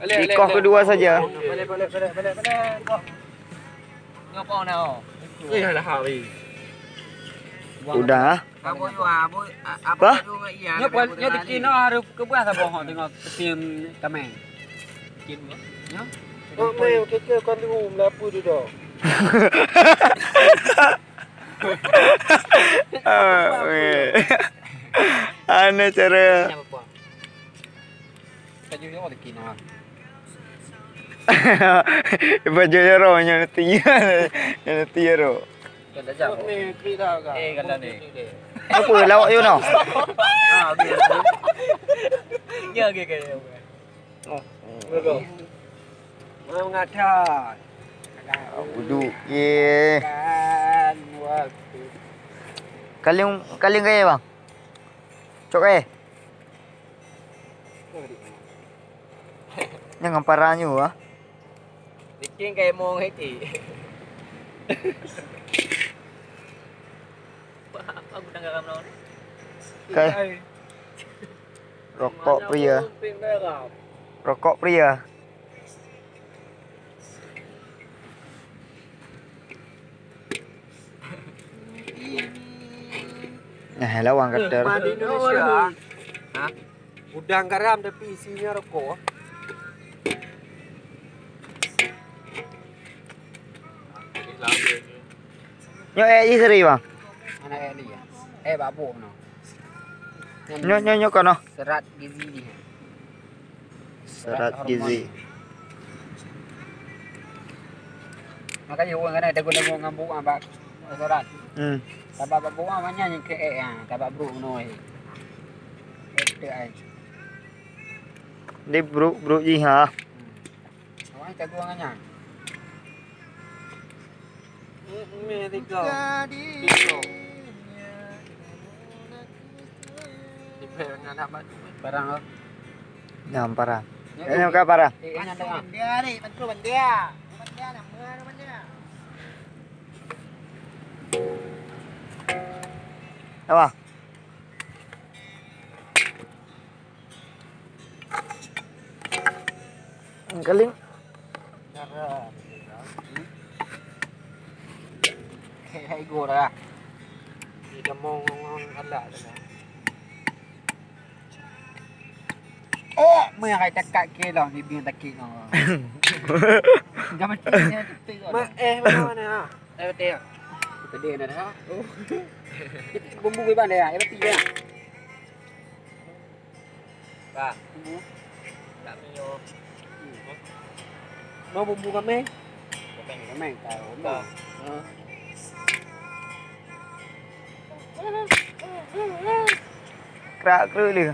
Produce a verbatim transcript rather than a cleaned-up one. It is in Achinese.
Dikoh kedua saja. Balik, balik, balik, balik, balik. Nyoe po na, oh. Eh, alah, ha, weh. Udah. Abang, abang, abang. Nyoe po, nyoe tiki na harus keubah saboh ho tengok keutim tameng. Nyoe. Oh, meh, keke kan tu, melapu tu dah. Ah, weh. Ana cara. Tajuk nyoe lagi nah. Baju jaro nyan nanti. Nyan nanti jaro. Kan dah jam. Ni klik dah kan. Eh, kalau ni. Apa lawak you noh? Ah, okey. Ya, okey, okey. Oh. Bagus. Mana mengajar? Wudu ye. Kan waktu. Kaling, kaling gaya bang. Cok eh. Jangan parah nyu ah. Bikin kayak mau ngerti. Apa gudang garam lawan? Kai. Rokok pria. Rokok pria. Nah, lawang kata. Di Indonesia. Hah? Gudang garam tapi isinya rokok. Nyoe eh isteri bang. Anak eh ni. Eh babu no. Nyoe nyoe nyoe kono. Serat gizi ni. Serat gizi. Makanya orang kena tegur-tegur ngambuk abak restoran. Hmm. Tabak bak buah banyak yang ke eh ah, tabak bruk noi. Betul ai. Di bruk bruk jih ha. Awak tegur nganya. Meh tiga. Tiga. Barang lah. Nyam parah. Ini bukan parah. Eh, ini tengah. Dia ni, tentu benda. Benda nama benda. Apa? Kaling. Cara. Kayak ego dah. Dia mau ngomong alat dah. Oh, meuai takat ke lah, bibing takik noh. Jangan cakap tu. Ma, eh, mana, mana? Eh, betul ya? Tadi ada dah. Oh. Bumbu bebas dah ya, eh, betul ya. Pak. Bumbu. Tak mio. Mau bumbu kami? Kami. Kami tahu. Pak. Ha. Krak kru lé.